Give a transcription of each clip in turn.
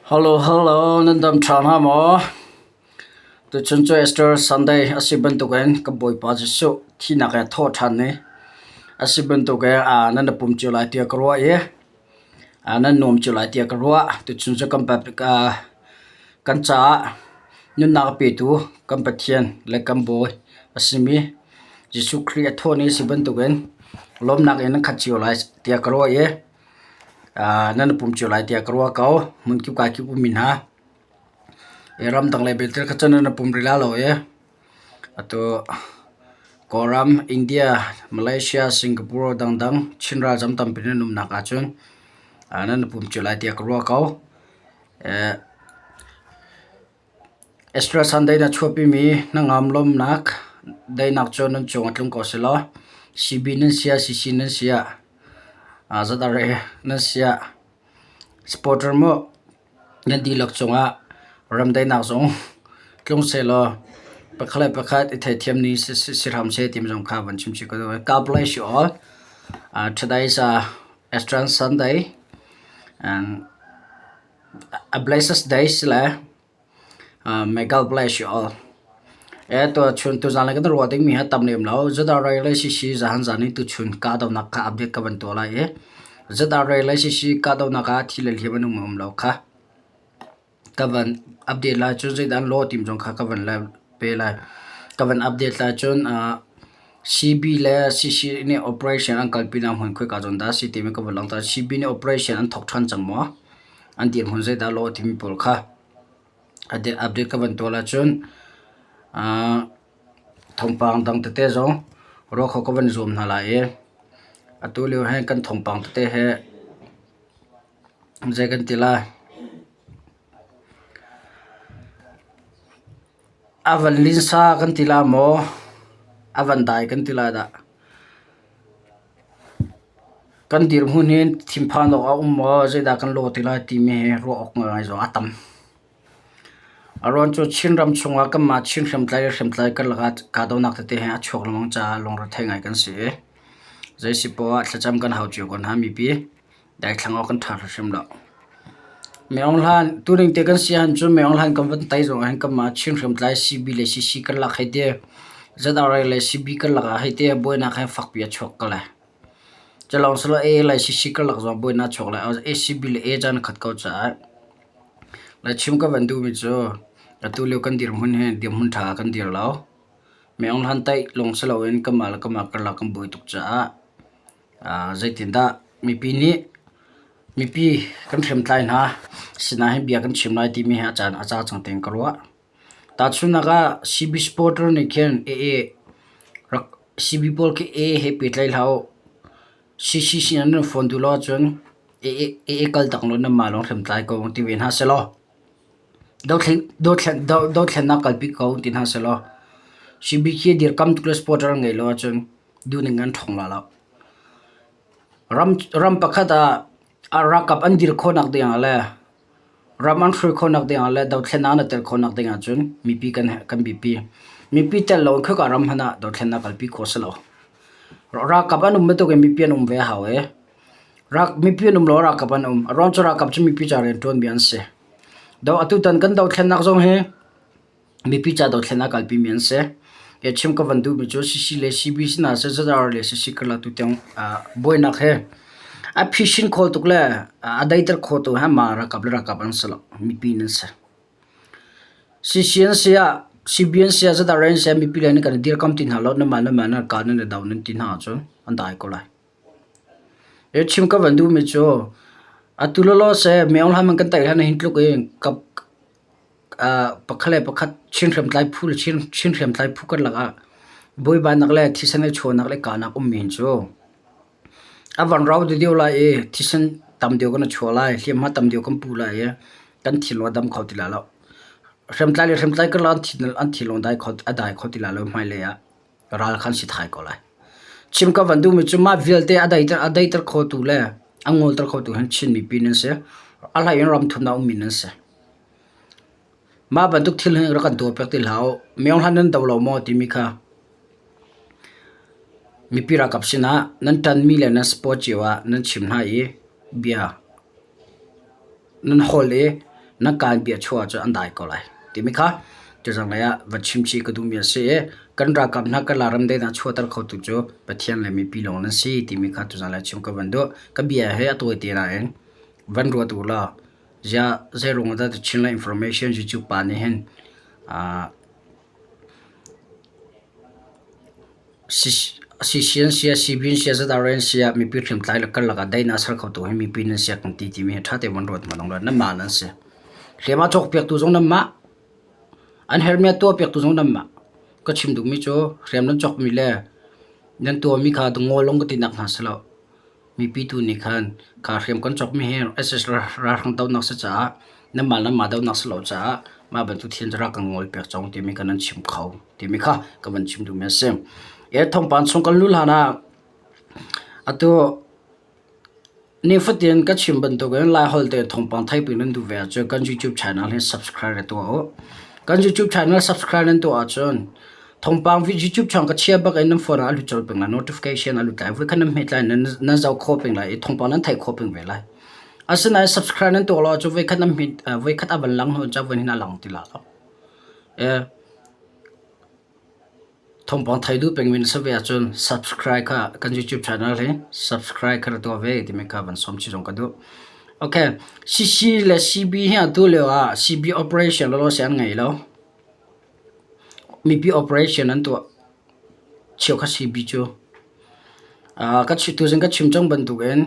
Hello, hello, nan dam ṭha hna maw? Tuchun cu Easter Sunday a si bantukin ka Bawipa Jesuh thihnak he thawh ṭhan ni a si bantukin nan i pum cio lai tiah ka ruah i nan nuam cio lai tiah ka ruah. Tuchun cu kan kan caah nunnak a petu kan Pathian le kan Bawi a simi Jesuh Khrih a thawh ni a si bantukin lawmnak in nan khat cio lai tiah ka ruah i Nan i pum cio lai tiah ka ruah ko. Hmunkip kaikip ummi hna. Ramdang lei belte kha cun nan i pum rih lai lo i atu Kawlram, India, Malaysia, Singapore dangdang Chin ralzam tampi nan umnak ahcun nan i pum cio lai tiah ka ruah ko. Easter Sunday na chuahpimi hnangam lawmhnak daihnak cu nan cung a tlung ko selaw CB nan si ah CC nan si ah ZRA nan si ah supporter maw nan dihlak cungah ram daihnak zong tlung sehlaw pakhat le pakhat i theithiam ni si hram seh timi zong kha van chim chih ko duh. God bless you all. Today is Easter Sunday and A blessed day si le may God bless you all. E tuchun tuzaan le kan ruah dingmi hi tam lem lo. ZRA le CC zahan zan in tuchun kahdohnak kha update ka van tuah lai i ZRA le CC kahdohnak ah thi le hliam an um um lo kha ka van update lai cun zeidah an law tim zong kha ka van le pe lai. Ka van update lai cun CB le CC nih operation an kalpinak hmun khoika zawn dah a si timi ka van langhter. CB nih operation an thawk ṭhan cang maw? An dirhmun zeidah a lawh timi pawl kha update ka van tuah ahcun thawngpang dang tete zong ruah khawh ka van zuam hna lai i atu lio hin kan thawngpang tete hi zei kan ti lai. A van linsa kan ti la maw? A van dai kan ti lai dah? Kan dirhmun hi thinphan awk a um maw? Zeidah kan lawh ti lai timi hi ruah awk ngai zong a tam. A ruang cu Chinram chungah kanmah Chin hriamtlai le hriamtlai karlak ah kahdohnak tete hi a chuak lengmang caah lungre ngai kan si i zei si poah ah thlacam kan hau cio ko hna mipi. Daithlang awk kan ṭha hrimhrim lo. Meong hlan tuning te kan si ahcun cun meong hlan kan van tai zong ahhin kanmah Chin hriamtlai CB le CC kan lak hei ti. ZRA le CB kan lak ah hei ti buainak he fakpi a chuak ko lai. Cu lawng si lo A le CC kan lak zong buainak a chuak lai. ACB le A caan khat ko caah le chim ka van duhmi cu atu lio kan dirhmun hi dirhmun ṭha ah kan dir lo. Meong hlan taih lawng si loin kanmah le kanmah karlak kan buai tuk caah Zeitindah mipi nih mipi kan hriamtlai hna sinah hin bia kan chim lai timi hi a caan a ca cang tein ka ruah. Tahchunhnak ah CB supporter nih khin AA rak CB pawl khi AA he pehtlaih hlah u. CC sin an phone duh lo ahcun AA, AA kal tak law nanmah lawng hriamtlai ko ti ve hna sehlaw dothlennak kalpi ko ti hna sehlaw CB khi dirkam tuk le supporter an ngeih lo ahcun duhning an ṭhawng la lo. Ram, ram pakhat ah a ralkap an dir khawhnak ding ah le ram an hruai khawhnak ding ah le dothlennak an tel khawhnak ding ahcun mipi kan kan biapi. Mipi tel lo in khoika ram hmanh ah dothlennak kalpi khawh a si lo. Ralkap an um bantuk in mipi an um ve a hau i rak mipi an um lo ralkap an um. A ruang cu ralkap cu mipi ca rianṭuanmi an si. Do atutan kan dothlennak zong hi Mipi ca dothlennak kalpimi an si. Kei chim ka van duhmi cu CC le CB sinah seh ZR le CC karlak tutiang buainak he a phisin kho tuk le a daiter kho tu hi mah ralkap le ralkap an si lo. Mipi nan si. CC an si ah CB an si ah ZR an si ah mipi le nan kan i dirkam ti hna lo nanmah nanmah nan kah nan i do nan ti hna ahcun an dai ko lai. Hi chim ka van duhmi cu atu lawlaw seh Myo Hla man kan taih hlan ah hin tluk in kap pakhat le pakhat Chin hriamtlai phu le Chin hriamtlai phu karlak ah buaibainak le thisen le chuahnak le kahnak ummi hin cu a van rau deuhdeuh lai i thisen tam deuh kan i chuah lai, hliamhma tam deuh kan pu lai i kan thinlung a dam kho ti lai lo. Hriamtlai le hriamtlai karlak an thinlung a dai kho ti lai lo hmailei ah ral khan si thai ko lai. Chim ka van duhmi cu mah vialte a daiter a daiter khotu le a ngolter khotu hin Chin mipi nan si. A hlei in ram thumnak ummi nan si. Mah bantuk thil hi rak kan tuah piak ti hlah u. Myo hlan nan do lo maw timi kha mipi ralkap sinah nan ṭanmi le nan support cio ah nan chim hna i bia nan hawl i. Nan kaan bia chuah ahcun an dai ko lai timi kha tuzanglei ah va chim chih ka duhmi a si i kan ralkap hna kan ram daihnak chuahter khotu cu Pathian le mipi lawng nan si timi kha tuzanglei chim ka van duh. Ka bia he a tawite nain van ruat u law ziah zeiruang ah dah Chinland Information YouTube pa nih hin CCN siah CBN siah ZRN siah mipi hriamtlai le karlak ah daihnak a ser khotu hi mipi nan si kan ti timi hi ṭha tein van ruat hmanh ulaw nanmah nan si. Hliam a cawkpiaktu zong nanmah, an herhmi a tuahpiaktu zong nanmah. Ka chim duhmi cu hriam nan cawkmi le nan tuahmi kha ngawl lawng ka tinak hna si lo. Mipi tu nih khan kha hriam kan cawkmi hi SS ralhrang dohnak si caah nanmah nanmah dohnak si lo caah mah bantuk thil rak kan ngol piak cang timi kha nan chim kho timi kha ka van chim duhmi a si. E thawngpang chung kan luh hlan ah atu nifatin ka chim bantukin Laiholh te thawngpang theihpi nan duh ve ahcun kan YouTube channel hi subscribe re tuah u. Kan YouTube channel subscribe nan tuah ahcun Thawngpang YouTube chung ka chia bak in nan phone ah a lut colh peng lai notification a lut lai voi khat nan hmet lai nan nan zoh khawh peng lai i thawngpang nan theih khawh peng ve lai. Asinain subscribe nan tuah lo ahcun voi khat nan hmet voi khat a van lang hnu cun voi hin a lang ti la lo. Thawngpang thei duh pengmi na si ve ahcun subscribe kha kan YouTube channel hi subscribe kha ra tuah ve timi kha van sawm chih zong ka duh. Okay, CC le CB hi atu lio ah CB operation lawlaw si an ngei lo. Mipi operation an tuah cheukhat CB cu. Ka tuzing ka chim cang bantukin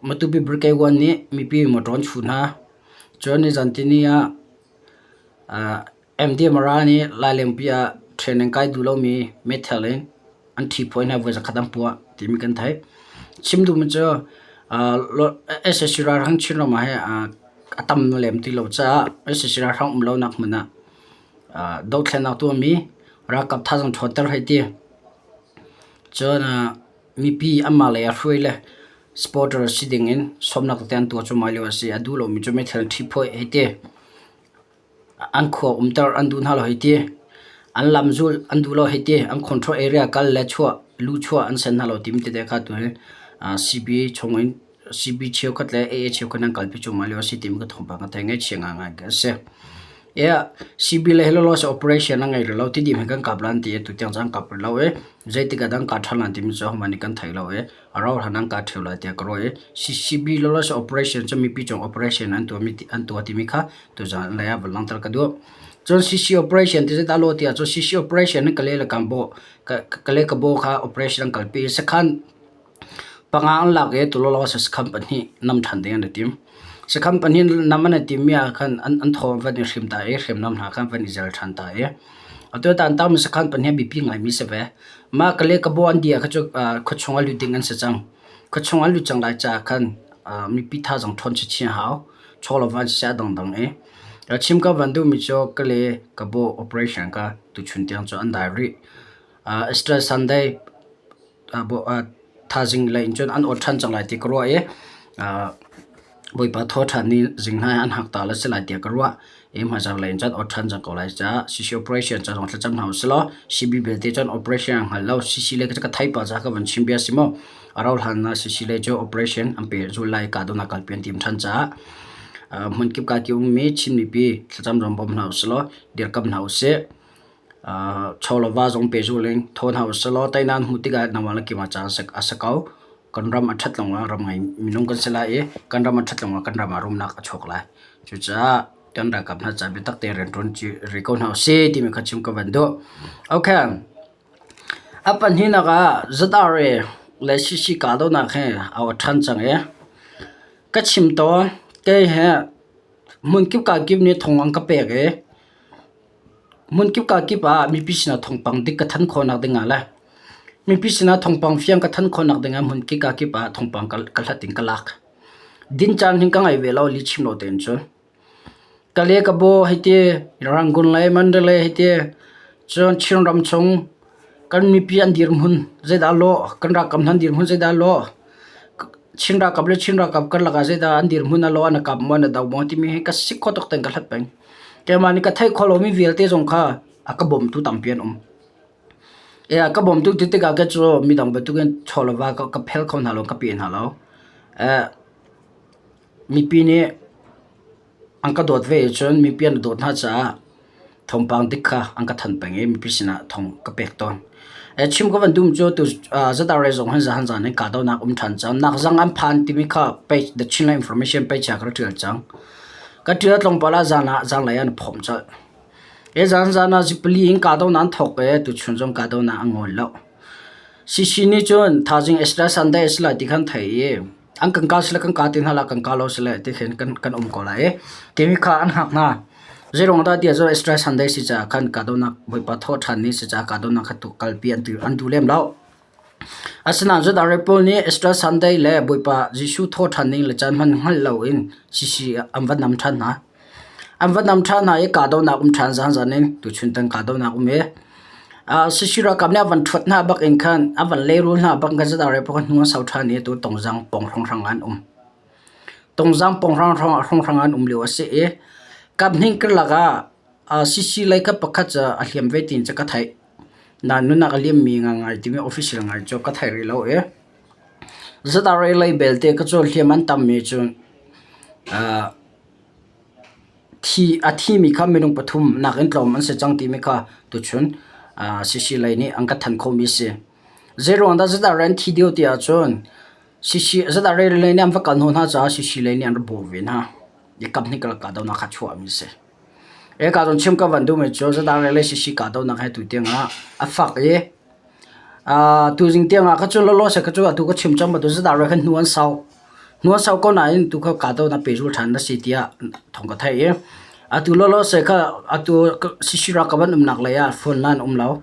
Matupi Brigade 1 nih mipi motor an chuh hna. Cun nizan tini ah MDMRA nih Lailengpi ah training kai duh lomi meithal in an ṭhiphawi hna voi zakhat an puah timi kan theih. Chim duhmi cu sac ralhrang Chinram ah hin a tam lem ti lo caah sac ralhrang um lonak hmun ah dothlennak tuahmi ralkap thazaang ṭhawnter hei ti. Cun mipi anmah lei ah hruai le supporter si dingin sawmnak tete an tuah cuahmah lio a si. A duh lomi cu meithal in ṭhiphawi hei ti. An khua umter an duh hna lo hei ti. An lam zulh an duh lo hei ti. An control area kal le chuah, luh chuah an sen hna lo timi tete kha tu hi CB chung in CB cheukhat le AA cheukhat an kalpi cuahmah lio a si timi ka thawngpang ka thei. Ngaihchia ngaingai ka si. Yeah, CB le hi lawlaw operation a ngei rih lo. Tidim he kan kap lan ti i tutiang cu an kap rih lo i zeitik ah dah an kah ṭhan lan timi cu ahohmanh nih kan thei lo i a rauh hlan an kah ṭheo lai tiah ka ruah i CCB lawlaw operation cu mipi cung operation an tuah an tuah timi kha tuzaan lei ah van langhter ka duh. Cun CC operation ti zeidah law tiah cun CC operation in Kale le Kambo Kale Kabo kha operation an kalpi i sakhan panga an lak i tulawlaw sakhan pahnih nam ṭhan ding an i tim. Sakhan pahnih nam an i timmi ah khan an thaw van i hrim ta i hriamnam hna khan van i zel ṭhan ta i atu tan tam sakhan pahnih biapi ngaimi si ve. Mah Kale Kabo an dir kha cu khuachung ah lut ding an si cang. Khuachung an lut cang lai caah khan mipi thazaang ṭhawn chinchin a hau. Chawlova an siseh a dangdang i chim ka van duhmi cu Kale Kabo operation kha tuchun tiang cu an dai rih. Easter Sunday thaizing lei in cun an awt ṭhan cang lai ti ka ruah i Bawipa thaw ṭhan ni zing hna hi an hak ta le si lai tiah ka ruah. I hmaizarh lei in cun awt ṭhan cang ko lai caah CC operation ca zong thlacam hna usih law CB belte cun operation an hngal lo. CC le ka thei pah caah ka van chim bia si mu. A rauh hlan ah CC lei cu operation an pehzulh lai kahdohnak kalpi an tim ṭhan caah hmunkip kakip ummi Chin mipi thlacam zong bawm hna usih law dirkamh hna usih. Chaw le va zong pehzulh in thaw hna usih law teinak an hmuh tikah nangmah le keimah ca a si ko. Kan ram a ṭhat lawngah ram ngei minung kan si lai i kan ram a ṭhat lawngah kan ram ah rumnak a chuak lai. Cucaah kan ralkap hna ca biatak tein rianṭuan rih ko hna usih timi kha chim ka van duh. Okay. A pahnihnak ah ZRA le CC kahdohnak hi a aw ṭhan cang i ka chim tawn. Kei hi hmunkip kakip nih thong an ka pek i hmunkip kakip ah mipi sinah thawngpang dik ka thanh khawhnak ding ah le mipi sinah thawngpang fiang ka thanh khawhnak ding ah hmunkip kakip ah thawngpang ka hlat in ka lak. Din caan hin ka ngei ve lo lihchim lo tein cun. Kale Kabaw hei ti, Rangoon le Mandalay hei ti, cun Chinram chung kan mipi an dirhmun zeidah a lawh, kan ralkap hna an dirhmun zeidah a lawh, Chin ralkap le Chin ralkap karlak ah zeidah an dirhmun a lawh, an i kap maw, an i do maw timi hi ka si kho tuk tein ka hlat peng. Keimah nih ka theih khawh lomi vialte zong kha a ka bawmtu tampi an um. Ka bawmtu ti tikah kei cu midang bantukin chaw le va ka phel kho hna lo, ka pe hna lo. Mipi nih an ka dawt ve ahcun mipi an dawt hna caah thawngpang dik kha an ka thanh peng i mipi sinah thawng ka pek tawn. Chim ka van duhmi cu tu ZRA zong hin zahan zan in kahdohnak um ṭhan cang. Nakzang an phan timi kha page The Chinland Information page ah ka rak ṭial cang. Ka ṭial tlawmpal ah zan ah zanlei ah an phomh colh. Hi zan zan ah zipali in kahdohnak an thawk i tuchun zong kahdohnak an ngol lo. CC nih cun thaizing Easter Sunday a si lai ti khan theih i an kan kah sile kan kah ti hna lah kan kah lo sile ti khin kan kan um ko lai i timi kha an hngak hna. Zeiruang dah tiah cun Easter Sunday si caah khan kahdohnak Bawipa thawh ṭhan ni si caah kahdohnak kha tu kalpi an an duh lem lo. Asinain ZRA pawl nih Easter Sunday le Bawipa Jesuh thawh ṭhan ning le caan hmanh hngalh loin CC an va nam ṭhan hna. An va nam ṭhan hna i kahdohnak um ṭhan zanzan in tuchun tan kahdohnak um i CC ralkap nih a van ṭhuat hna bak in khan a van lehrul hna bak in khan ZRA pawl kha hnu an sau ṭhan i atu Tongzang pawng hrawnghrang ah an um. Tongzang pawng hrawnghrang ah an um lio a si i kaphnih karlak ah CC lei kha pakhat cu a hliam ve tiin cu ka theih. Nain nunnak a liammi ngangai timi official ngai cu ka thei rih lo i ZRA lei belte ka cu hliam an tammi cu thi a thimi kha minung pathum nakin tlawm an si cang timi kha tuchun CC lei nih an ka thanh khomi a si. Zeiruang dah ZRA an thi deuh ti ahcun CC ZRA lei nih an va kal hnawh hna caah CC lei nih an ra bawh ve hna. I kaphnih karlak kahdohnak kha chuahmi a si. Hika zawn chim ka van duhmi cu ZRA le CC kahdohnak he tu tiangah a fak i tuzing tiangah kha cun lawlaw seh kha cu atu ka chim cang bantuk ZRA kha hnu an sau. Hnu an sau ko nain tu kha kahdohnak pehzul ṭhan na si tiah thawng ka theih i atu lawlaw seh kha atu CC ralkap an umnak lei ah phone line um lo.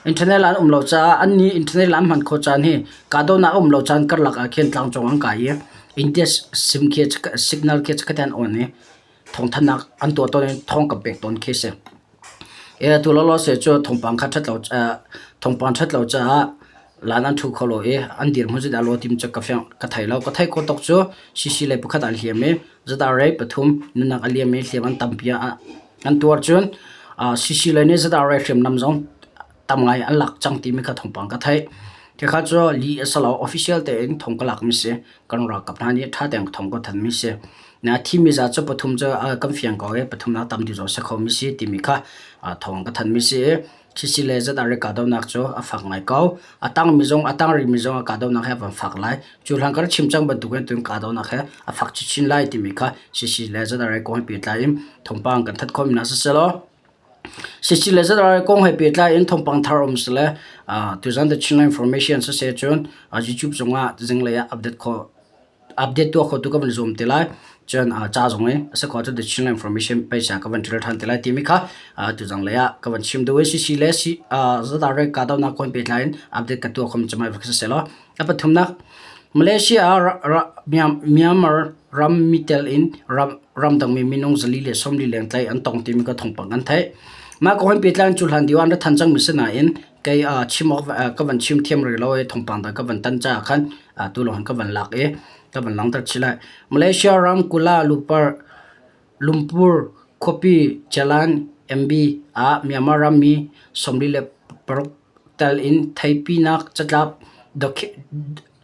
Internet line um lo caah annih internet line an hman khawh caan hi kahdohnak a um lo caan karlak ah khin tlangcung an kai i India sim khi signal khi chikkhat te an on i thawngthanhnak an tuah tawn i thawng kan pek tawn khi a si. Atu lawlaw se cu thawngpang kha ṭhat lo thawngpang ṭhat lo caah lan an ṭhu kho lo i an dirhmun zeidah a lawh ti cu ka fiang ka thei lo. Ka theih khawh tawk cu CC lei pakhat aa hliam i ZRA pathum nunnak a liam i hliam an tampi ah an tuar cun CC lei nih ZRA hriamnam zong tam ngai an lak cang timi kha thawngpang ka theih. Khikha cu lih a si lo official tein thawng ka lakmi si. Kan ralkap hna nih ṭha tein thawng ka thanmi si. Na thimi zat cu pathum cu kan fiang ko i pathumnak tam deuh zong si khomi si timi kha thawng ka thanmi si i CC le ZRA kahdohnak cu a fak ngai ko. A tangmi zong a tang rihmi zong a kahdohnak he a van fak lai. Cu hlan kan chim cang bantukin tun kahdohnak he a fak chinchin lai timi kha CC le ZRA kong he pehtlai in thawngpang kan that khomi hna siselaw CC le ZRA kong he pehtlai in thawngpang thar um sile tuzan The Chinland Information siseh cun YouTube zongah zinglei ah update khawh update tuah khotu ka van zuam te lai. Cun ca zong i a si kho ahcun The Chinland Information page ah ka van ṭial ṭhan te lai timi kha tuzanglei ah ka van chim duh i CC le ZRA kahdohnak kong he pehtlai in update ka tuah khom cemai va siseh law a pathumnak Malaysia ah Myanmar ram mi tel in ramdangmi minung 440 leng tlaih an tong timi ka thawngpang kan theih. Mah kong he pehtlai in cu hlan deuh ah an ra than cangmi si nain kei chim awk ka van chim thiam rih lo i thawngpang dang ka van tan caah khan tu lawng hin ka van lak i ka van langhter chih lai. Malaysia ram Kuala Lumpur khuapi Jalan MB ah Myanmar rammi 46 tel in theipinak catlap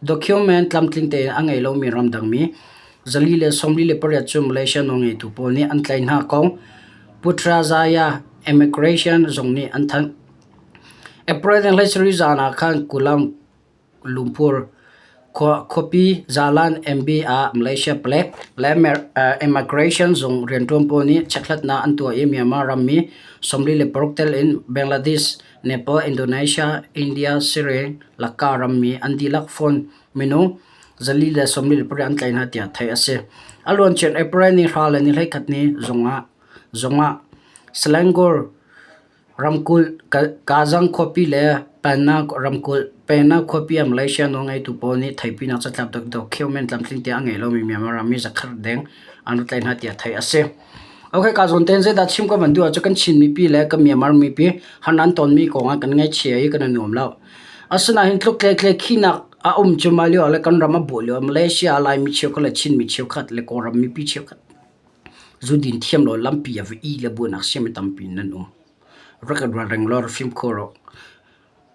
Document tlamtling tein a ngei lomi ramdangmi 448 cu Malaysia nawlngeitu pawl nih an tlaih hna kong Putrajaya Immigration zung nih an thanh. April ni 17 zan ah khan Kuala Lumpur khuapi Jalan MB ah Malaysia palek le Immigration zung rianṭuan pawl nih chekhlatnak an tuah i Myanmar rammi 46 tel in Bangladesh, Nepal, Indonesia, India, Sri Lanka rammi an dihlak fawn minung 448 an tlaih hna tiah theih a si. A luancia April ni 2 le ni 21 ni zongah Selangor ramkulh Kajang khuapi le Penang ramkulh Penang khuapi ah Malaysia nawlngeitu pawl nih theihpinak catlap document tlamtling tein a ngei lomi Myanmar rammi zakhat deng an rak tlaih hna tiah theih a si. Okay, ka zawn tein zeidah chim ka van duh ahcun kan Chin mipi le kan Myanmar mipi han an tonmi kong ah kan ngaihchia i kan i nuam lo. Asinain tluk tlektlek khinak a um cu mah lio ah le kan ram a buai lio ah Malaysia ah Laimi cheukhat le Chinmi cheukhat le Kawlram mipi cheukhat zudin thiam lo lampi ah va i le buainak siam i tampi nan um. Rak i ralring law rak fimkhur uh.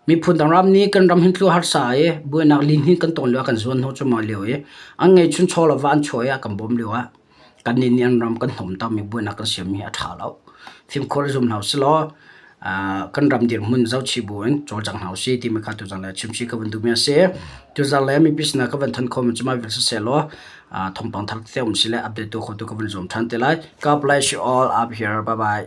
Miphun dang ram nih kan ram hin tlu harsa i buainak lihnin kan ton lio ah kan zuan hnawh cuahmah lio i an ngeihchun chaw le va an chuah i a kan bawm lio ah kannih nih an ram kan hnawmtammi buainak kan siammi hi a ṭha lo. Fimkhur i zum hna usilaw kan ram dirhmun zohchih buin cawlcang hna usih timi kha tuzan le chimchih ka van duhmi a si. Tuzan le mipi sinah ka van thanh khawhmi cu mah vial siseh law thawngpang thar tete um si le update tuah khawhtu ka van zuam ṭhan te lai. God bless you all up here. Bye bye.